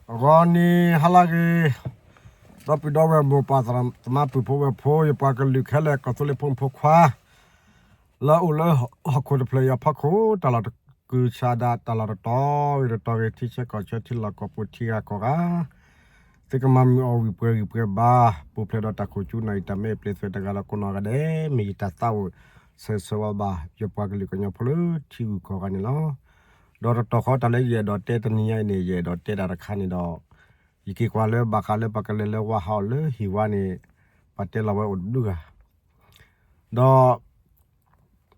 ဂီၤနံၤဟါလၢအဂ့ၤ, ဒီပုၢ်ဒီဝဲၢ်မိၢ်ပၢ်သရၣ်သမါပုၢ်ဖိဝဲၢ်ဖိ ယပှၤကလုာ်ခဲလၢာ် ကီၢ်သူလ့ၤဖိမုၣ်ဖိခွါ လၢအိၣ်လၢဟီၣ်ခိၣ်တဖျၢၣ်အံၤအဖီခိၣ် တၢ်လီၢ်တကုၤဆးဒး တၢ်လီၢ်တတီၤဂ့ၤတတီၤဂ့ၤ ထံဆၢကီၢ်ဆၢ ထံလီၢ်ကီၢ်ပူၤ ထံဂၤကီၢ်ဂၤ သုကမၤမုာ်အီၣ်ဝံၤပှဲၤဂံၢ်ပှဲၤဘါ ပူၤဖျဲးဒီးတၢ်ခိၣ်ကၠူနၢ်အံၤ တၢ်မ့ၢ်အပျ့ၤသွဲၣ်တဂၤဒီးကိးနီၢ်ဂၤဒဲး မ့ၢ်ယတၢ်သးအိၣ်ဆၢဂ့ၤဆၢဝါဘၣ် ယပှၤကလုာ်ကညီဖိလၢထံဂုၤကီၢ်ဂၤန့ၣ်လီၤ. ဒီးတတီၤဃီတၢ်လၢယအဲၣ်ဒိးတဲတနံၤညါအံၤန့ၣ် ယအဲၣ်ဒိးတဲတၢ်တခါန့ၣ်ဒီး ယက့ၤကွၢ်လၢဘၣ်ဃးလၢပှၤကလဲၤလၢဝါဟးအီၤလၢဟံၣ်ဝါန့ၣ် ပှၤတဲလီၤဝဲအိၣ်တဘျုးဂၤ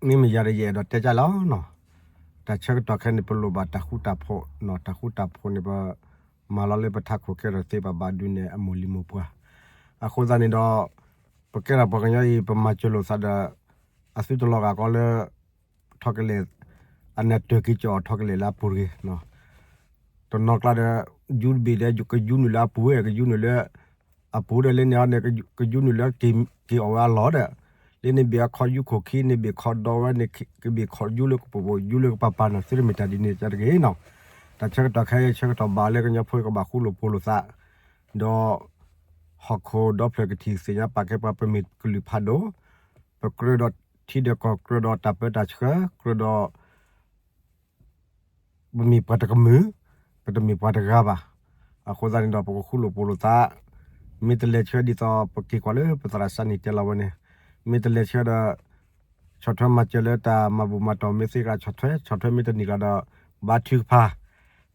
ဒီး မ့မ့ၢ်ယၤဒီးယအဲၣ်ဒိးတဲကၢ်လီၤနီၤ, တၢ်ဆၢကတီၢ်ခဲအံၤန့ၣ် ပလိၣ်ဘၣ်တၢ်ဃူတၢ်ဖိးနီၤ, တၢ်ဃူတၢ်ဖိးန့ၣ် ပမၤလီၤလၢပထးခိၣ်ကဲထီၣ်သ့ ပဘၣ်ဒုးနဲၣ်အမိၢ်လံၤမိၢ်ပှၢ်, အဃိသတးန့ၣ်ဒီး ပကဲထီၣ်ပှၤကညီအံၤ ပမၤစၢၤလိာ်သးဒီး အသုတလီၤဂာ်ကီလၢ ထီၣ်ကလဲၣ် အနၢ်တၢၢ်က့ၤကီၤအီၤထီၣ်ကလဲၣ်လၢအပူၤတဂ့ၤ တနီၤကျါဒီး ယူတဘ့ၣ်ဒီး ကယူနုာ်လၢအပူၤဝဲ ကယူနုာ်လၢ အပူၤဒီး လၢန့ၣ်အီၤန့ၣ် ကယူနုာ်လၢက့ၤအီၣ်ဝဲအလီၢ်ဒီး လၢန့ၣ်ဘ့ၣ်အခီယူခိၣ်ခံ န့ၣ်ဘ့ၣ်ခီဒီဝဲန့ၣ် ကဘ့ၣ်ခီယူလၢကပိာ်ပိာ် ယူလၢကပၤပၤနီၤ သုတမ့ၢ်တၢ်ဒ်န့ၣ်တဂ့ၤနီၤ, တၢ်ဆၢကတီၢ်ခဲအံၤ ဆၢကတီၢ်ဘၣ်လၢကညီဖိကဘၣ်ဃူလိာ်ဖိးလိာ်သး ဒီး ဟီၣ်ခိၣ်ဒီဖျၢၣ်ကထံၣ်သ့ၣ်ညါပာ်ကဲပှၤ ပမ့ၢ်ကလုာ်ဖးဒိၣ်, ပကြၢးဒီးထံဒီးကီၢ် ကြၢးဒီးတၢ်ပၢတၢ်ဆှၢ ကြၢးဒီး ပမ့ၢ်ပှၤတကမုာ်, ပတမ့ၢ်ပှၤတဂၤဘၣ်. အဃိသတးန့ၣ်ဒီး ပကဃူလိာ်ဖိးလိာ်သး, မ့ၢ်တလဲၤဆှၢဒ်သိးပက့ၤကွၢ်လၢပသရၣ်စၢ်နံၤတဲလီၤဝဲန့ၣ်, မ့ၢ်တလဲၤဆှၢဒီး ဆီၣ်ထွဲမၤစၢၤလၢတၢ်မၤဘူၣ်မၤတီၢ် မ့ၢ်သ့ကျါဆီၣ်ထွဲ, ဆီၣ်ထွဲမ့ၢ်တန့ၢ်ကျါဒီး ဘါထုကဖၣ်,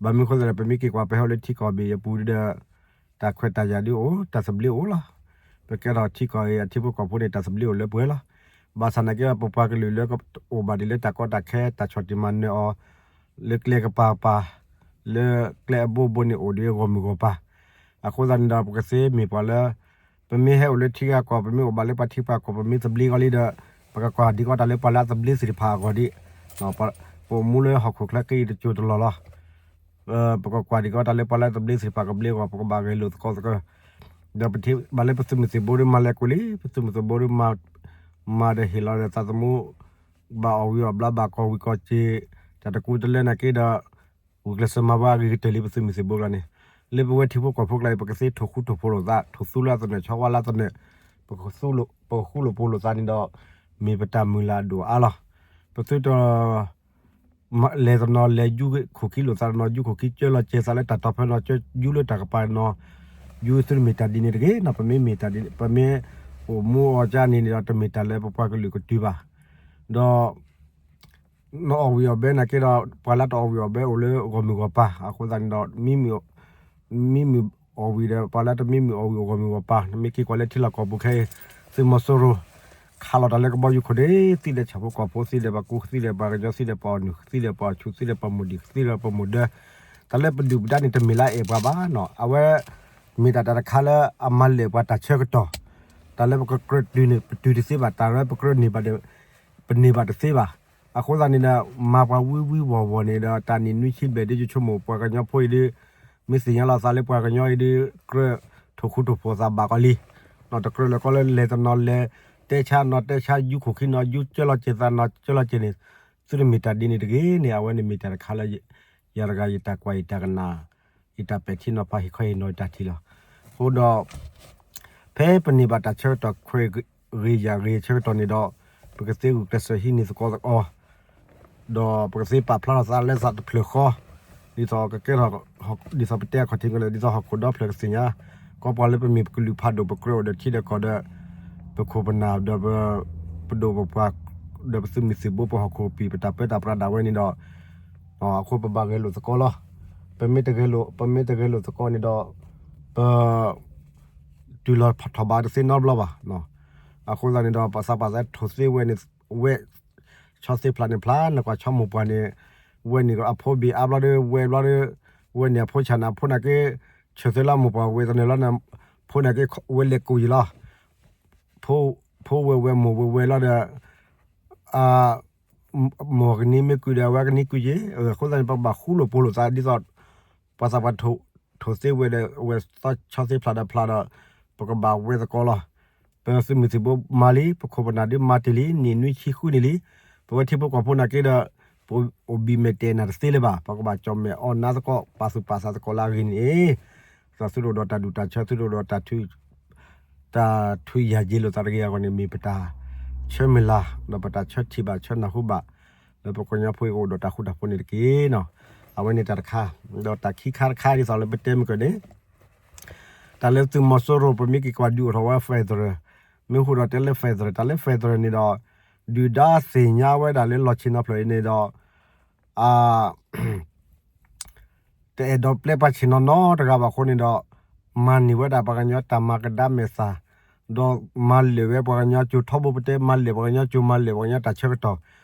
ဘၣ်မနုၤဃိသတးဒီး ပမ့ၢ်က့ၤကွၢ်ပဟဲအိၣ်လၢထံကီၢ်ဘ့ၣ်အပူၤဒီး တၢ်ခွဲးတၢ်ယာ်ဒုးအိၣ် တၢ်သဘျ့အိၣ်လီၤ. ပကဲထီၣ်ထံကီၢ်အံၤအထံဖိကီၢ်ဖိန့ၣ် တၢ်သဘျ့အိၣ်လၢပှဲၤလီၤ. ဘၣ်ဆၣ်နာ်က့ ပပှၤကလုာ်လၢကအိၣ်ဘၣ်ဒ်လၢတၢ်ကီတၢ်ခဲ တၢ်ဆီၣ်တံၢ်မၤနၢၤအီၤ လၢကျဲကပၤပၤ, လၢကျဲအဘိဘိန့ၣ် အိၣ်ဒီးဂီၢ်မုၢ်ဂီၢ်ပၤ, အဃိသတးန့ၣ်ဒီး ပကသ့မ့ၢ်ပှၤလၢ ပမ့ၢ်ဟဲအိၣ်လၢထံဂၤကီၢ် ပမ့ၢ်အိၣ်ဘၣ်လၢပှၤထံပှၤကီၢ် ပမ့ၢ်သဘျ့ကီးလံဒီး ပကကွၢ်ဒံးကီးတၢ်လၢပှၤလၢအသဘျ့သ့ၣ်တဖၣ်အဂီၢ်ဒံး, ပအိၣ်မူလၢဟီၣ်ခိၣ်ချၢက့ၤတစိၢ်တလီၢ်လီၤ. ပကကွၢ်ဒံးကီးတၢ်လၢပှၤလၢအသဘျ့သ့ၣ်တဖၣ်ကဘျ့အဂီၢ် ပကဘၣ်ဂဲၤလိာ်သကိးသကိး, ဒီးပထံၣ်ဘၣ်လၢပသုးမုၢ်သံၣ်ဘိဒီးမၤလဲၤကွံာ်လံ, ပသုးမုၢ်သံၣ်ဘိဒီး မၤဒီးဟ့ၣ်လီၤဒီးသးသမူ ဘၣ်အီၣ်ဝံၤအီၣ်ဘျါ ဘၣ်ကီၢ်ဝံၤကီၢ်စ့ၢ်, တၢ်တကူတလၢနာ်က့ဒီး ဂုာ်ကျဲးစၢးမၤဝဲအဂ့ၤကတၢၢ်လံ ပသုးမုၢ်သံၣ်ဘိကျါန့ၣ်, လၢပဝဲထံဖိကီၢ်ဖိကျါအံၤ ပကသ့ထိၣ်ဃူထိၣ်ဖိးလိာ်သး ထိၣ်သူလၢအသနၢၣ် ဆီဝါလၢအသနၢၣ်, ပကဃူလိာ်ဖိးလိာ်သးန့ၣ်ဒီး မ့ၢ်ပတၢ်မုၢ်လၢ်အဒိၣ်အါလီၤ. ပသုတ လဲၤတနီၤလဲၤယူခိၣ်ခံလိာ်သးတနီၤ ယူခိၣ်ခံကၢလီၤစဲၤသးလၢတၢ်တီဖဲနီၤ ယူလၢတၢ်ကပၤနီၤ, ယူသုတမ့ၢ်တၢ်ဒ်န့ၣ်တဂ့ၤနီၤ, ပမ့ၢ်မ့ၢ်တၢ်ဒ်န့ၣ် ပမ့ၢ်အိၣ်မူအီၤကန့ၣ်န့ၣ်ဒီး တမ့ၢ်တၢ်လၢပပှၤကလုာ်ကတုၤဘၣ်, ဒီး နအီၣ်ဝံၤအီၣ်ဘဲနာ်က့ဒီး ပှၤလၢတအီၣ်ဝံၤအီၣ်ဘဲအိၣ်လၢဂီၢ်မုၢ်ဂီၢ်ပၤ အဃိသတးန့ၣ်ဒီး မံမုာ်အီၣ်ဝံၤဒီး ပှၤလၢတမံမုာ်အီၣ်ဝံၤအိၣ်ဂီၢ်မုၢ်ဂီၢ်ပၤ နမ့ၢ်က့ၤကွၢ်လၢထံလီၢ်ကီၢ်ပူၤခဲအံၤ သုးမီၤစိရိၤ ခးလီၤတၢ်လၢကဘီယူၤခိၣ်ဒ့ သံဒီးဆၣ်ဖိကီၢ်ဖိ သံဒီးပှၤကူ သံဒီးပှၤကညီ သံဒီးပှၤအီၣ်နုၢ် သံဒီးပှၤဆူး သံဒီးပှၤမိၢ်ဒံး သံဒီးပှၤမိၢ်ဒၢ, တၢ်လၢပဒုၣ်ပဒါန့ၣ် တမ့ၢ်လၢအအဲၣ်ပှၤဘၣ်နီၤ အဝဲ မ့ၢ်တၢ်တၢ်တခါလၢအမၤလဲၢ်ပှၤတၢ်ဆၢကတီၢ်, တၢ်လၢပကကြၢးတုၤန့ၣ် ပတုၤတသ့ဘၣ်, တၢ်လၢပကြၢးန့ၢ်ဘၣ်ဒီး ပန့ၢ်ဘၣ်တသ့ဘၣ်. အဃိသတးန့ၣ်ဒီး မၤပှၤဝံဝံဝီၤဝီၤန့ၣ်ဒီး တၢ်နံၣ်နွံဆံဘျဲၣ်ဒ်ယဆိကမိၣ် ပှၤကညီဖိအံၤဒုး မ့ၢ်သ့ၣ်ညါလီၤသးလၢပှၤကညီအံၤဒုး ကြၢးထိၣ်ဃူထိၣ်ဖိးသးဘၣ်ကီးလံ, တကြၢးလၢၤကီးလၢလဲၤတနီၤလဲၤ တဲဆါနီၤတဲဆါ ယူခိၣ်ခံနီၤ ယူကၢလီၤစဲၤသးနီၤ ကၢလီၤစဲၤန့ၣ် သုတမ့ၢ်တၢ်ဒ်န့ၣ်တဂ့ၤန့ၣ် အဝဲန့ၣ်မ့ၢ်တၢ်တခါလၢ ယၤတဂၤယတၢ်ကွၢ်ယတၢ်ကနၣ် ယတၢ်ပဲာ်ထံနီၤဖးဟ့ၣ်ခီဟ့ၣ်နီၤယတၢ်ထံၣ်လီၤ. အဃိဒီး ဖဲပန့ၢ်ဘၣ်တၢ်ဆၢကတီၢ်ခွဲးဂ့ၤယာ်ဂ့ၤဆၢကတီၢ်န့ၣ်ဒီး ပကသ့ဂုာ်ကျဲးစၢးဟံးန့ၢ်သကိးသကိး ဒီးပကသ့ပာ်ဖျါထီၣ်သးလၢသးတဖျၢၣ်ဃီ, ဒ်သိးကကဲထီၣ် ဒ်သိးပတဲအခီၣ်ထံးကလဲၣ် ဒ်သိးဟီၣ်ခိၣ်ဒီဖျၢၣ်ကသ့ၣ်ညါ ကီးပှၤလၢပမ့ၢ်ပကလုာ်ဖးဒိၣ် ပကြၢးအိၣ်ဒီးထံဒီးကီၢ်ဒီး ပခိၣ်ပနၢ်ဒီး ပဒိၣ်ပပှၢ် ဒီးပသုးမုၢ်သံၣ်ဘိ ပဟီၣ်ခိၣ်ပံၤ ပတၢ်ပၢတၢ်ပြးဒၣ်ဝဲန့ၣ်ဒီး အဃိပဘၣ်ဂဲၤလိာ်သကိးလီၤ. ပမ့ၢ်တဂဲၤလိာ် ပမ့ၢ်တဂဲၤလိာ်သကိးန့ၣ်ဒီး ပ တုၤလီၤထီၣ်ဘးတသ့နီတဘျီဘၣ်. အဃိသတးန့ၣ်ဒီး ပှၤသးပှၢ်သးထိၣ်သ့ဝဲန့ၣ် ဝဲ ဆီသ့ဖျးန့ၣ်ဖျး နကွၢ်ဆီမိၢ်ပှၢ်န့ၣ် ဝဲန့ၣ်အဖိဘ့ၣ်အါဘျီဒီး ဝဲဘျီဒီး ဝဲန့ၣ်အဖိဆၣ်န့ၣ် အဖိနာ်က့ ဆၢသ့လီၤမိၢ်ပှၢ်ဝဲတနၢၤလီၤန့ၣ် ဖိနာ်က့ ဝဲလဲၤကူးယံၤလီၤ. ဖိဝဲဝဲမိၢ်ဝဲဝဲလီၤဒီး မိၢ်ကနံၤမ့ၢ်ကုာ်ဒီး အဝဲကနံၤကုာ်က့ၤ. အဃိသတးန့ၣ် ပဘၣ်ဃူလိာ်ဖိးလိာ်သး ဒ်သိး ပှၤသးပှၢ်ထိၣ်သ့ဝဲဒီး အဝဲသီဆီသ့ဖျးဒီးဖျးဒီး ပကဘၣ်ဝဲသကိးလီၤ. ပသုးမုၢ်သံၣ်ဘိမၤလံ, ပခိၣ်ပနၢ်ဒုးမၤတ့ၢ်လံ, နံၣ်နွံဆံဃုန့ၣ်လံ. ပဝဲထံဖိကီၢ်ဖိနာ်က့ဒီး အိၣ်ဘံၣ်မဲာ်တဲာ်နၤတသ့လၢၤဘၣ်. ပကဘၣ်ကၠီၣ်မဲာ်အီၣ်နါသကိး ပာ်သူၣ်ပာ်သးသကိးလၢအဂ့ၢ်န့ၣ် သုတအိၣ်ဒီးတၢ်ဒူၣ်တၢ်ဆၢ သုတအိၣ်ဒီးတၢ်ထု တၢ်ထုးယၤယ့လိာ်သးတဂ့ၤအဂီၢ်န့ၣ် မ့ၢ်ပတၢ်ဆၢမုၢ်လၢ် ဒီးပတၢ်ဆၢထံၣ်ဘၣ်ဆၢနၢ်ဟူဘၣ် လၢပကညီဖိအံၤကအိၣ်ဒီးတၢ်ဃူတၢ်ဖိးန့ၣ်တက့ၢ်နီၤ. အဝဲန့ၣ်တၢ်တခါ ဒီးတၢ်ခံခါတခါ ဒ်သိးလၢပတဲမုၢ်ကၢန့ၣ် တၢ်လၢသုးမီၤစိရိၤ ပမ့ၢ်က့ၤကွၢ်ဒုးအိၣ်ထီၣ်ဝဲ federal မ့ၢ်ဟူဒီးတဲလၢ federal တၢ်လၢ federal န့ၣ်ဒီး ဒုၣ်ဒါသ့ၣ်ညါဝဲဒၣ်လၢလီၢ်ဆ့ၣ်နီၤဖျၢၣ်အံၤန့ၣ်ဒီး အ တအဲၣ်ဒိးပျဲပှၤဆ့ၣ်နီၤနီတဂၤဘၣ်အဃိန့ၣ်ဒီး မၤန့ၢ်ဝဲဒၣ်ပှၤကညီတၢ်မၤကဒါမဲာ်သၣ်, ဒီးမၤလၢာ်ဝဲပှၤကညီကၠိထီဘိပတဲ မၤလၢာ်ပှၤကညီကၠိ မၤလၢာ်ပှၤကညီတၢ်ဆၢကတီၢ်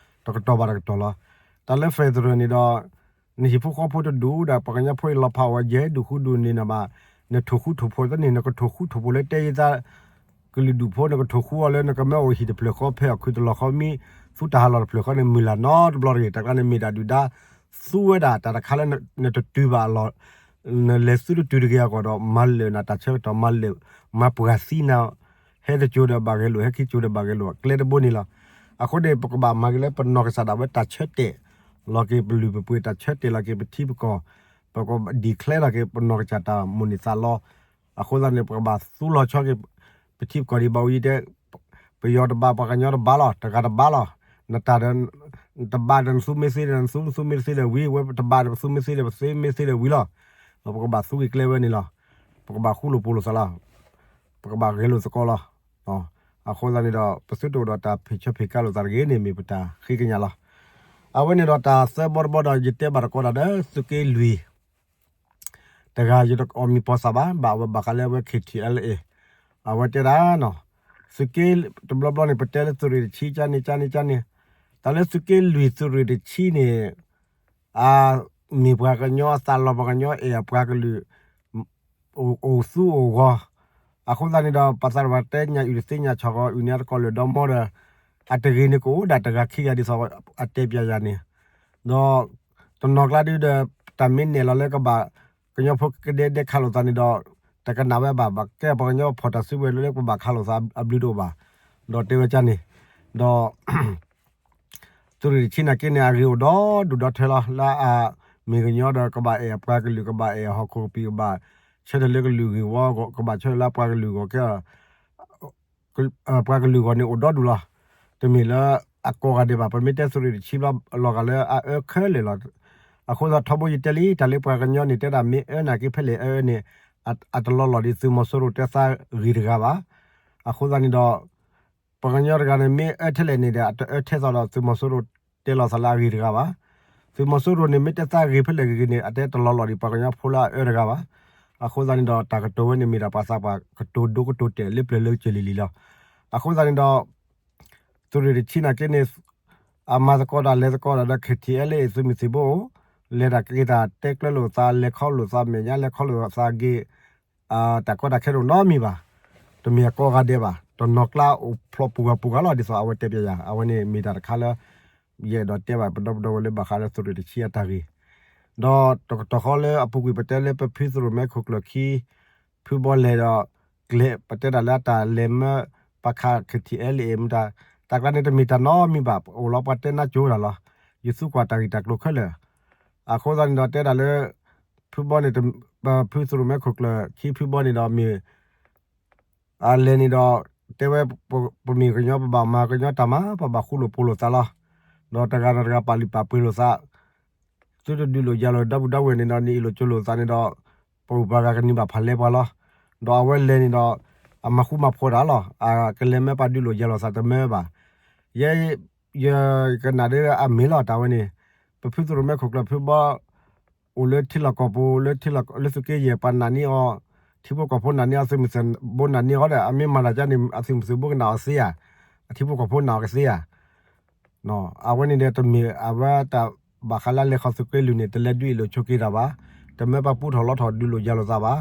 တကတီၢ်ဘၣ်တကတီၢ်လီၤ. တၢ်လၢ federal န့ၣ်ဒီး နဟံၣ်ဖိဃီဖိတဒူၣ်ဒီး ပှၤကညီဖိအံၤလီၤဖးဝဲ ယဲဒူၣ်ဃူဒူၣ်န့ၣ်နဘၣ် နထိၣ်ဃူထိၣ်ဖိးသ့န့ၣ် နကထိၣ်ဃူထိၣ်ဖိးလၢတဲယသး ကလုာ်ဒူၣ်ဖိ နကထိၣ်ဃူအီၤလၢနကမၢအိၣ်ဟံၣ်တဖျၢၣ်ဃီ ဖဲအီၣ်ခုးတလီၢ်ဃီ မ့ၢ်သူတၢ်ဟးလီၢ်တဖျၢၣ်ဃီန့ၣ် မုၢ်လၢ်နီတဘျီတဂ့ၤ. တၢ်ကျါန့ၣ်မ့ၢ်ဒၣ်ဒုၣ်ဒါ သူဝဲဒၣ်တၢ်တခါလၢနတတုၤဘၣ်အလီၢ် နလဲၤသုတတုၤတဂ့ၤအဂီၢ်ဒီး မၤလၢာ်နတၢ်ဆၢကတီၢ် မၤလၢာ် မၤပှၤသံနၤ ဟဲတကၠိဒီးဘၣ်ဂဲၤလိာ် ဟဲခံကၠိဒီးဘၣ်ဂဲၤလိာ် ကျဲတဘိန့ၣ်လီၤ. အဃိန့ၣ် ပကဘၣ်မၤက့ၤလၢပနီၢ်ကစၢ်ဒၣ်ဝဲတၢ်ဆၢတဲာ်လီၤက့ၤပလုၢ်ပပှ့ၤ တၢ်ဆၢတဲာ်လီၤက့ၤပထံပကီၢ် ပကဘၣ် declare လီၤက့ၤပနီၢ်ကစၢ်တၢ်မိၣ်န့ၢ်သးလီ အဃိသတးန့ၣ် ပကဘၣ်သူလီၤဆီက့ၤ ပထံပကီၢ်ဒံးဘၣ်အိၣ်ယံၤတဲ ပယီၤတဘး ပှၤကညီတဘးလီၤ တဂၤတဘးလီၤ. နတၢ်ဒီး တဘးဒီးနသူမ့ၢ်သ့ဒီးနသူ နသူမ့ၢ်တသ့ဒီးဝံၤ ဝဲတဘးဒီးပသူမ့ၢ်သ့ဒီးပသ့မ့ၢ်သ့ဒီးဝံၤလီၤ. ဒီးပကဘၣ်သူက့ၤကျဲဝဲန့ၣ်လီၤ. ပကဘၣ်ဃူလိာ်ဖိးလိာ်သးလီၤ. ပကဘၣ်ဂဲၤလိာ်သကိးလီၤ. အဃိသတးန့ၣ်ဒီး ပသုတအိၣ်ဒီးတၢ်ဖံးဆၢဖံးကါလိာ်သးတဂ့ၤန့ၣ် မ့ၢ်ပတၢ်ဃ့ကညးလီၤ. အဝဲန့ၣ်ဒီးတၢ်သၢဘီတဘီဒီး ယတဲဘၣ်တကိးဒၣ်ဒီး သုးက့လွံၢ် တဂၤယတအီၣ်မံၤပီၢ်သးဘၣ် ဘၣ်အဝဲဘၣ်ဃးလၢအဝဲ K T L A အဝဲတဲဒၣ်နီၤ သုးက့တဘျီဘျီန့ၣ် ပတဲလၢသုးရ့ၣ်တဆံ ကၠါန့ၣ် ကၠါန့ၣ် ကၠါန့ၣ် တၢ်လၢသုးက့လွံၢ်သုးရ့ၣ်တဆံန့ၣ် အမ့ၢ်ပှၤကညီအသးလီၤ ပှၤကညီအဲၣ်အပှၤကလုာ် အိၣ်သူအိၣ်ဂီၤ အဃိသတးန့ၣ်ဒီး ပှၤသးတဝၢ်တဲညၣ်အုၣ်တသ့ညၣ်ဆီၣ်ဂီၤအုၣ်န့ၣ် အတကိးလၢာ်ဒီမီဒီး အတဂ့ၤန့ၣ်ကအိၣ်ဒၣ်တဂၤခံဂၤဒ်သိးအတဲပျးယၤန့ၣ် ဒီး တနီၤကျါဒုဒီး တၢ်မ့ၢ်နဲၣ်လီၤလၢကဘၣ် ကညီဖိကဒဲဒဲခးလိာ်သးန့ၣ်ဒီး တကနၣ်ဝဲဘၣ် ဘၣ်ကဲပှၤကညီဖီၣ်တၢ်စုကဝဲၤလၢပဘၣ်ခးလိာ်သးအဘျုးတအိၣ်ဘၣ် ဒီးတဲဝဲကၢ်န့ၣ် ဒီး သုးရ့ၣ်တဆံနာ်က့န့ၣ် အဂ့ၤအိၣ်ဒီဒူၣ်ဒီထၢလီၤ လၢအမ့ၢ်ကညီဒီးကဘၣ်အဲၣ်အပှၤကလုာ် ကဘၣ်အဲၣ်အဟီၣ်ခိၣ်ကပံာ် ကဘၣ်ဆၢထၢၣ်လၢကလုာ်ဂ့ၢ်ဝီ ကဘၣ်ဆၢထၢၣ်လၢအပှၤကလုာ်ဂီၢ်ကဲ ပှၤကလုာ်ဂီၢ်န့ၣ်အိၣ်ဒီဒူၣ်လီၤ. တမ့ၢ်လၢအကိးဂၤဒဲးဘၣ် ပမ့ၢ်တဲသုးရ့ၣ်တဆံဘျီလီၤဂာ်လၢအအၢခဲလၢာ်လီၤ. အဃိသတးထီဘိယတဲလံ တၢ်လၢပှၤကညီန့ၣ် တဲဒၣ်မ့ၢ်အၢနာ်က့ဖဲလဲၣ်အအၢန့ၣ် အတလီၤလီၤဒ်သုးမီၤစိရိၤတဲသးဂ့ၤတဂၤဘၣ်. အဃိသတးန့ၣ်ဒီး ပှၤကညီတဂၤန့ၣ် မ့ၢ်အၢထဲလဲၣ်န့ၣ်ဒီး အတအၢထဲသိးဒီးသုးမီၤစိရိၤတဲလီၤသးလၢအဂ့ၤတဂၤဘၣ်. သုးမီၤစိရိၤန့ၣ် မ့ၢ်တဲသးဂ့ၤဖဲလဲၣ်ဂ့ၤဂ့ၤန့ၣ် အတလီၤလီၤဒ်ပှၤကညီဖိလၢအအၢတဂၤဘၣ်. အဃိသတးန့ၣ်ဒီး တၢ်ကတိၤဝဲန့ၣ်မ့ၢ်ဒၣ်ပှၤသးပှၢ်ကတိၤဒိကတိၤတဲာ်လၢပျၢၤလၢကစၢၢ်လံၤလံၤလီၤ. အဃိသတးန့ၣ်ဒီး သုးရ့ၣ်တဆံနာ်က့န့ၣ် အမၤသကိးတၢ်လဲၤသကိးတၢ်ဒီး K T L A သုးမုၢ်သံၣ်ဘိ လဲၤတၢ်က့ၤတၢ်တဲကျၢလိာ်သး လဲၤခီလိာ်သးမဲာ်ညါ လဲၤခီလိာ်သးဂ့ၤ တၢ်ကီတၢ်ခဲတအိၣ်နီတမံၤဘၣ်. တမ့ၢ်အကိးဂၤဒဲးဘၣ် တနီၤကျါအိၣ်ဖျိးပူၤဂၤပူၤဂၤလီၤ ဒ်သိးအဝဲတဲပျးယၤ အဝဲန့ၣ်မ့ၢ်တၢ်တခါလၢ ယအဲၣ်ဒိးတဲဘၣ်ပဒီပုၢ်ဒီဝဲၢ်လၢဘၣ်ဃးလၢသုးရ့ၣ်တဆံအတၢ်ဂ့ၢ် ဒီးတကတီၢ်ဃီလၢအပူၤကွံာ်ပတဲလၢပဖုသရိၣ်မဲခိၣ်ကျၢၢ်ခံ ဖုဘီလဲၤဒီး ကျဲ ပတဲဒၣ်လၢအတၢ်လဲၤမၢပှၤခး K T L A မတၤ တၢ်ကျါန့ၣ်တမ့ၢ်တၢ်နီတမံၤဘၣ် အိၣ်လီၤပှၤတဲနါကၠိဒၣ်လီၤ. ယသူကွၢ်တၢ်ဂ့ၢ်တၢ်ကျိၤခဲလၢာ် အဃိသတးန့ၣ်ဒီးတဲဒၣ်လၢ ဖုဘီန့ၣ် ပဖုသရိၣ်မဲခိၣ်ကျၢၢ်ခံဖုဘီန့ၣ်ဒီးမ့ၢ် အလဲၤန့ၣ်ဒီး တဲဝဲ ပမ့ၢ်ကညီပဘၣ်မၤကညီတၢ်မၤ ပဘၣ်ဃူလိာ်ဖိးလိာ်သးလီၤ. ဒီးတဂၤဒီးတဂၤပာ်လုၢ်ပာ်ပှ့ၤလိာ်သး သုတဒုးလိာ်ယၤလိာ်ဒီပုၢ်ဒီဝဲၢ်န့ၣ်ဒီး နအ့ၣ်လိာ်ကၠိလိာ်သးန့ၣ်ဒီး ပအိၣ်ပှၤဂၤကန့ၢ်ဘၣ်ဖးလဲပှၤလီၤ. ဒီးအဝဲလဲၤန့ၣ်ဒီး အမၤဃူမၤဖိးတၢ်လီၤ. အကလဲၤမၢပှၤဒုးလိာ်ယၤလိာ်သးတမၢဘၣ်. ယဲ ယကနၣ်ဒီးအမ့ၢ်လီၤတၢ်ဝဲန့ၣ် ပဖုသရိၣ်မဲခိၣ်ကျၢၢ်ဖုဘီ အိၣ်လၢထံလီၢ်ကီၢ်ပူၤ လၢသုးက့ယဲၢ်ပှၤနာ်န့ၢ်အီၤ ထံဖိကီၢ်ဖိနာ်န့ၢ်အီၤ သုးမုၢ်သံၣ်ဘိနာ်န့ၢ်အီၤဒီး အမ့ၢ်မၤတၢ်ကန့ၣ် အသုးမုၢ်သံၣ်ဘိကနၣ်အီၤသ့ဧါ. အထံဖိကီၢ်ဖိနာ်အီၤကသ့ဧါ. အဝဲန့ၣ်ဒီးတမ့ၢ်အဝဲတၢ်ဘၣ်ဃးလၢအလဲၤခီသုးက့လွံၢ်န့ၣ် တလဲၤဒုးအ့ၣ်လိာ်ဆိးက့တၢ်ဘၣ်, တမၢပှၤပူထီၣ်လီထီၣ်ဒုးလိာ်ယၤလိာ်သးဘၣ်.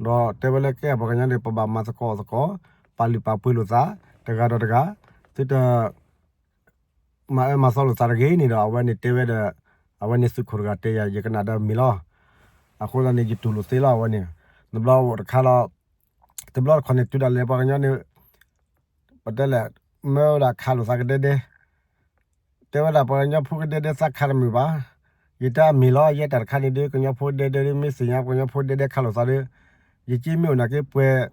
ဒီးတဲဝဲလၢကဲပှၤကညီန့ၣ် ပဘၣ်မၤသကိးသကိး, ပာ်လုၢ်ပာ်ပှ့ၤလိာ်သး, တဂၤဒီးတဂၤ, သုတ မၤအၢမၤသီလိာ်သးတဂ့ၤန့ၣ်ဒီး အဝဲန့ၣ်တဲဝဲဒီး အဝဲန့ၣ်သုးခိၣ်တဂၤတဲယၤ ယကနၣ်ဒီးမ့ၢ်လီၤ. အဃိသတးန့ၣ် ယတူၢ်လိာ်သ့လီၤအဝဲန့ၣ်, တဘျီအိၣ်တခါလီၤ, တဘျီတခီၣ်န့ၣ် တုၤဒၣ်လဲာ်ပှၤကညီန့ၣ် ပတဲလဲၣ် မၢဝဲဒၣ်ခးလိာ်သးကဒဲဒဲ တဲဝဲဒၣ်ပှၤကညီဖိကဒဲဒဲသးခးတမုာ်ဘၣ်. ယတဲအမ့ၢ်လီၤ ယဲတၢ်တခါန့ၣ်ဒုး ကညီဖိဒဲဒဲဒုး မ့ၢ်သ့ၣ်ညါပှၤကညီဖိဒဲဒဲခးလိာ်သးဒီး ယက့မ့ၢ်အိၣ်နာ်က့ပှဲၤ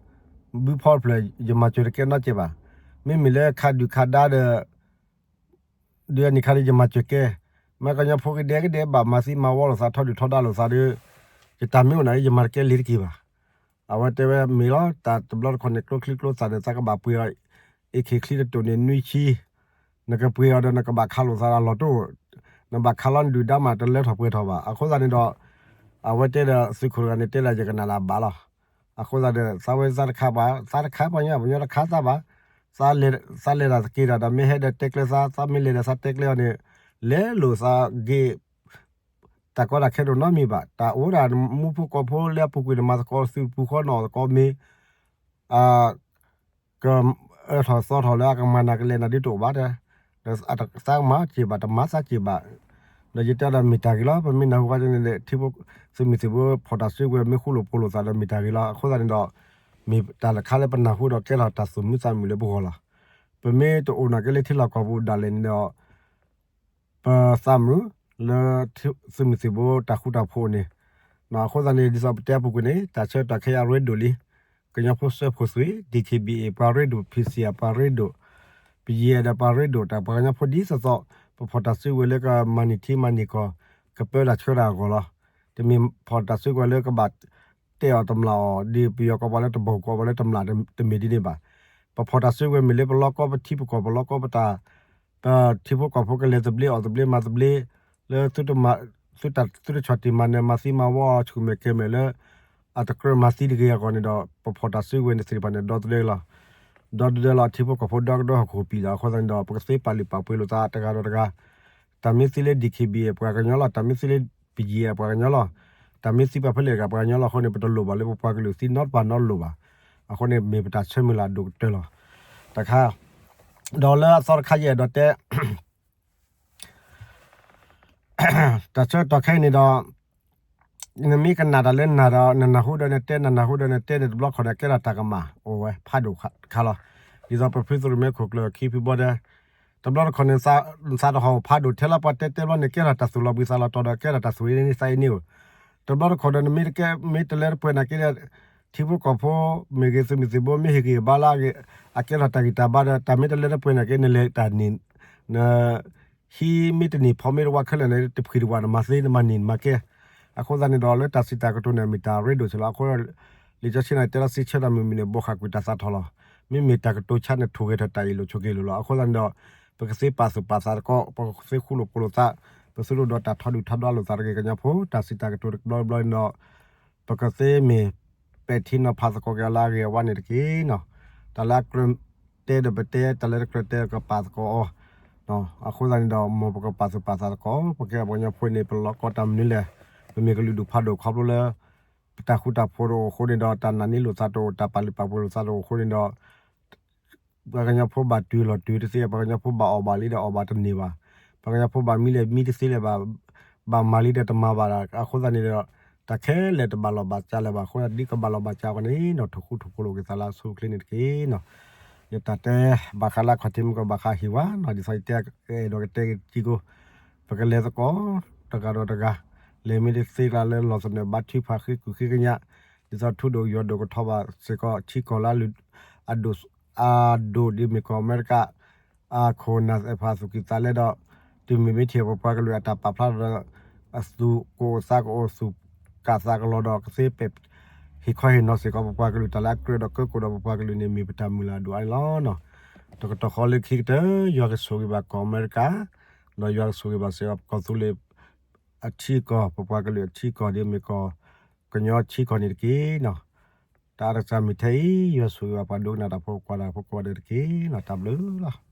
ဘုဖီတဖျၢၣ် ယမၤစၢၤတကဲနီတစဲးဘၣ်. မ့မ့ၢ်လၢခးဒုၣ်ခးဒါဒီး ဒုးအနံၣ်ခါဒီးယမၤစၢၤကဲ, မ့ၢ်ကညီဖိကဒဲကဒဲဘၣ်မၤသံမၤဝီလိာ်သး ထီဒုၣ်ထီဒါလိာ်သးဒီး ယတၢ်မ့ၢ်အိၣ်နာ်က့ ယမၤတကဲလံတက့ၢ်ဘၣ်. အဝဲတဲဝဲမ့ၢ်လီၤ တၢ်တဘျီတခီၣ်န့ၣ် ကျိချံကျိသၣ်ဒီး သးကဘၣ်ပှ့ၤအီၤ အခ့ချံတတိာ်န့ၣ် နွံဆံ, နကပှ့ၤအီၤဒီးနကဘၣ်ခးလိာ်သးဒီးအလီၢ်တအိၣ်, နဘၣ်ခးလီၤနဒုၣ်ဒါမး တလၢထီၣ်ပှဲၤထီၣ်ဘၣ်. အဃိသတးန့ၣ်ဒီး အဝဲတဲဒီးသုးခိၣ်တဂၤန့ၣ် တဲဒၣ်ယကနၣ်လၢအဘၣ်လီၤ. အဃိသတးဒီး သးဝဲသးတခါပှၤ သးတခါပှၤညီ ပှၤညီတခါသးဘၣ်, သးလဲၤတၢ်သက့ၤတၢ်ဒီး မ့ၢ်ဟဲဒီးတဲကျဲသး, သးမ့ၢ်လဲၤဒီးသးတဲကျဲအီၤန့ၣ် လဲၤလိာ်သးဂ့ၤ တၢ်ကီတၢ်ခဲတအိၣ်နီတမံၤဘၣ်. တၢ်အိၣ်ဒၣ်မူဖိကီၢ်ဖိလၢအပူၤကွံာ်န့ၣ် မၤသကိးသုးပူၤဃီနီၣ်သကိးမ့ၢ် အ ကအၢထီၣ်သီထီၣ်လၢအကမၤနၤကလဲာ်နၤဒ်တအိၣ်ဘၣ်တဲ, ဒီးသးကမၤစ့ၢ်ဘၣ် တမၤသးစ့ၢ်ဘၣ်. ဒီးယတဲဒီးမ့ၢ်တၢ်ဂ့ၤလီၤ. ပမ့ၢ်နၢ်ဟူဃါန့ၣ် ထံဖိ သုးမုၢ်သံၣ်ဘိဖီၣ်တၢ်စုကဝဲၤ မ့ၢ်ဃူလိာ်ဖိးလိာ်သးဒီးမ့ၢ်တၢ်ဂ့ၤလီၤ. အဃိသတးန့ၣ်ဒီး မ့ၢ်တၢ်တခါလၢပနၢ်ဟူဒီးကဲထီၣ်တၢ်သူၣ်မံသးမုာ်လၢပဂီၢ်လီၤ. ပမ့ၢ်တအိၣ်နာ်က့လၢထံလီၢ်ကီၢ်ပူၤဒၣ်လဲာ်န့ၣ်ဒီး ပသးမုာ်လၢ သုးမုၢ်သံၣ်ဘိတၢ်ဃူတၢ်ဖိးန့ၣ်, အဃိသတးန့ၣ် ဒ်သိးပတဲအပူၤကွံာ်န့ၣ် တၢ်ဆၢကတီၢ်ခဲအံၤအရ့ဒိၣ်လံ. ကညီဖိစၢဖှိၣ်သုး DKBA ပှၤရ့ဒိၣ်, PC ပှၤရ့ဒိၣ်, ပယဲဒီးပှၤရ့ဒိၣ်, တၢ်ပှၤကညီဖိဒ်သိးသိး ပဖီၣ်တၢ်စုကဝဲၤလၢကမၤန့ၢ်ထံမၤန့ၢ်ကီၢ်, ကပၢတၢ်ဆှၢတၢ်အဂီၢ်လီၤ. တမ့ၢ်ဖီၣ်တၢ်စုကဝဲၤလၢကဘၣ်တဲအီၤတမျၢ်အီၤ ဒ်ပယီၤကီၢ်ပှၤလၢတဘီၣ်ကီၢ်ပှၤလၢတမျၢ်တမ့ၢ်ဒ်န့ၣ်ဘၣ်. ပဖီၣ်တၢ်စုကဝဲၤမ့ၢ်လၢပလီၢ်ကီၢ်ပထံပကီၢ် ပလီၢ်ကီၢ်ပတၢ် ပထံဖိကီၢ်ဖိကလဲၤသဘျ့အီၣ်သဘျ့မၤသဘျ့ လၢ သုတဆီၣ်တံၢ်မၤနၢၤ မၤသံမၤဝီဆူၣ်မဲာ်ကဲၤမဲာ်လၢ အတကြၢးမၤသံတဂ့ၤအဂီၢ်န့ၣ်ဒီး ပဖီၣ်တၢ်စုကဝဲၤန့ၣ်သ့ၣ်တဖၣ်န့ၣ် ဒီသဒၢလီၤ. ဒီသဒၢလီၤ ထံဖိကီၢ်ဖိဒီကဒီဟီၣ်ခိၣ်ပံာ်လီၤ. အဃိသတးန့ၣ်ဒီး ပကသ့ပာ်လုၢ်ပာ်ပှ့ၤလိာ်သးတဂၤဒီးတဂၤ, တၢ်မ့ၢ်သံလၢ DKBA ပှၤကညီလီၤ, တၢ်မ့ၢ်သံလၢ ပယဲ ပှၤကညီလီၤ, တၢ်မ့ၢ်သံပှၤဖဲလဲၣ်တဂၤပှၤကညီလီၤ. အဃိန့ၣ် ပတလိၣ်ဘၣ်လၢပပှၤကလုာ်သံနီတပၤနီတလိၣ်ဘၣ်. အဃိန့ၣ် မ့ၢ်ပတၢ်ဆၢမုၢ်လၢ်ဒိၣ်ကတၢၢ်လီၤ. တခါ, ဒီးလၢအသီတခါယအဲၣ်ဒိးတဲ တၢ်ဆၢကတီၢ်ခဲအံၤန့ၣ်ဒီး နမ့ၢ်ကနၣ်တၢ်လၢနၤဒီး နနၢ်ဟူဒီးနတဲ နနၢ်ဟူဒီးနတဲန့ၣ် တဘျီတခီၣ်န့ၣ် ကဲထီၣ်တၢ်ကမၣ်အိၣ်ဝဲဖးဒိၣ်တခါလီၤ. ဒ်သိးပဖုသရၣ်မ့ၢ်ခိၣ်ကျၢၢ်ခံဖုဘီတဲ တဘျီတခီၣ်န့ၣ် နသးတဟီၣ်ဖးဒိၣ်ထဲလၢပှၤတဲတဲဘျီန့ၣ် ကဲထီၣ်တၢ်သူၣ်လီၤဘှံးသးလီၤတီၤဒီး ကဲထီၣ်တၢ်သူၣ်အ့န့ၢ်သးအ့န့ၢ်ဧိၤ, တဘျီတခီၣ်ဒီး နမ့ၢ်တကဲ မ့ၢ်တလၢတပှဲၤနာ်က့ဒီး ထံဖိကီၢ်ဖိမ့ၢ်ဂ့ၤ သုးမုၢ်သံၣ်ဘိမ့ၢ်ဟ့ၣ်ဂံၢ်ဟ့ၣ်ဘါလၢအကဲထီၣ်တၢ်ဂံၢ်တၢ်ဘါဒီး တၢ်မ့ၢ်တလၢတပှဲၤနာ်က့ နလဲၤတၢ်န့ၣ် န ဟံးမ့ၢ်တန့ၢ်ဖီမ့ၢ်တဝါခဲလၢာ်န့ၣ် တဖှံတဝးနမၤသ့ နမၤန့ၢ်နမၤကဲ. အဃိသတးန့ၣ်ဒီး လၢတၢ်စံးတၢ်ကတိၤန့ၣ် မ့ၢ်တၢ်ရ့ဒိၣ်ဆံးလီၤ. အဃိ လံာ်စီဆှံန့ၣ် တဲလၢသ့ဆၢတၢ်မုာ်မုာ်န့ၣ် ဘိးဃၣ်ကွံာ်တၢ်သးထီၣ်လီၤ. မ့မ့ၢ်တၢ်ကတိၤဆါန့ၣ် ထိၣ်ဂဲၤထီၣ်တၢ်အ့ၣ်လိာ်ဆိးက့လိာ်လီၤ. အဃိသတးန့ၣ်ဒီး ပကသ့ပာ်သူၣ်ပာ်သးသကိး ပကသ့ဃူလိာ်ဖိးလိာ်သး ပသုတအိၣ်ဒီးတၢ်ထီဒုၣ်ထီဒါလိာ်သးတဂ့ၤ ကညီဖိ တၢ်စံးတၢ်ကတိၤတဘျီဘျီန့ၣ်ဒီး ပကသ့မ့ၢ်ပဲာ်ထံနီၤဖးသကိးက့ၤအီၤလၢအဂ့ၤအဝါန့ၣ်တက့ၢ်နီၤ. တၢ်လၢအကြၢးတဲဒီးပတဲ တၢ်လၢတကြၢးတဲဒီးကပာ်သကိးအီၤ. အဃိသတးန့ၣ်ဒီး မ်ပကပာ်သူၣ်ပာ်သးသကိး ပကဲပှၤကညီဖိန့ၣ် ပလီၢ်ကီၢ်တၢ်မနုၤလဲၣ်, ပမ့ၢ်ကလုာ်ဒူၣ်ဖးဒိၣ်ခီဖျိလၢ ပတၢ်ဃူတၢ်ဖိးတအိၣ်အဃိန့ၣ်ဒီး တၢ်နာ်န့ၢ်လိာ်သးတအိၣ် တၢ်ပာ်လုၢ်ပာ်ပှ့ၤလိာ်သးတအိၣ်အဃိန့ၣ်ဒီး ပှၤကညီဖိဘၣ်တုၤလီၤတုၤတသ့ ပှၤကညီဖိဘၣ်အီၣ်ဘၣ်လံဒီးအီၣ်ဘၣ်တန့ၢ်ဘၣ်, ပှၤကညီဖိဘၣ်မံလံမံတသ့လၢၤဘၣ်, ဘၣ်မၤလံဒီးတမၤဘၣ်ဒီး အဃိသတးန့ၣ်ဒီး တၢ်ခဲလၢာ်တဘၣ်လီၢ်ဘၣ်စးလၢၤဘၣ်အဃိ ဒ်ကဘၣ်လီၢ်ဘၣ်စးအဂီၢ်န့ၣ်ဒီး ထိၣ်ဃူထိၣ်ဖိးလိာ်က့ၤသးလၢအဆိအချ့န့ၣ်တက့ၢ်နီၤ. ယတၢ်တဲဘၣ်ဃးလၢအခီၣ်ထံးမ့ၢ်ကီး ဘၣ်ဃးဟံၣ်ဝါနီၤ ဒ်သိးယတဲအဲၣ်ဒိးကတဲက့ၤကံကိ ပကလဲၤသကိး တဂၤဒီးတဂၤ လဲၤမ့ၢ်တသ့ကျါလၢလီၢ်သနၢၣ်ဘါထုကဖၣ်ဃ့ကုၢ်ဃ့ကညး ဒ်သိးထူဒိၣ်ယွၤဒိၣ်ကထီၣ်ဘၣ်စ့ၢ်ကီး ထံကီၢ်လၢအဒိၣ် အဒိၣ်ဒ်မ့ၢ်ကီၢ်အမဲရကၤ အခိၣ်နၢ်သ့ၣ်တဖၣ်သူၣ်ကံၢ်သးလဲဒီး တုၤမ့ၢ်မ့ၢ်ထံၣ်ပပှၤကလုာ်အတၢ်ပာ်ဖျါထီၣ်ဒီး အသူၣ်ကအိၣ်သးကအိၣ်သူၣ်ကၢ်သးကလီၤဒီး ကသ့ပဲာ် ဟ့ၣ်ခီဟ့ၣ်နီၤစ့ၢ်ကီး ပပှၤကလုာ်တၢ်လၢအကြၢးဒီးကၢကိးဒီးပပှၤကလုာ်န့ၣ် မ့ၢ်ပတၢ်မုၢ်လၢ်အဒိၣ်အါန့ၣ်လီၤ. တကတီၢ်ဃီလၢခံကတၢၢ် ယွၤကဆိၣ်ဂ့ၤဘၣ်ကီၢ်အမဲရကၤ ဒီးယွၤကဆိၣ်ဂ့ၤဘၣ်စ့ၢ်ကီး ကီၢ်သူလ့ၤ အထံအကီၢ် ပပှၤကလုာ်အထံအကီၢ်ဒ်မ့ၢ်ကီၢ် ကညီထံကီၢ်န့ၣ်တက့ၢ်နီၤ. တၢ်အါတကစၢ်မ့ၢ်ထဲအံၤ ယွၤဆိၣ်ဂ့ၤဘၣ်ပှၤဒိကနၣ်တၢ်ဖိ ကွၢ်တၢ်ဖိကိးဂၤဒဲးတက့ၢ်နီၤ. တၢ်ဘျုးလီၤ.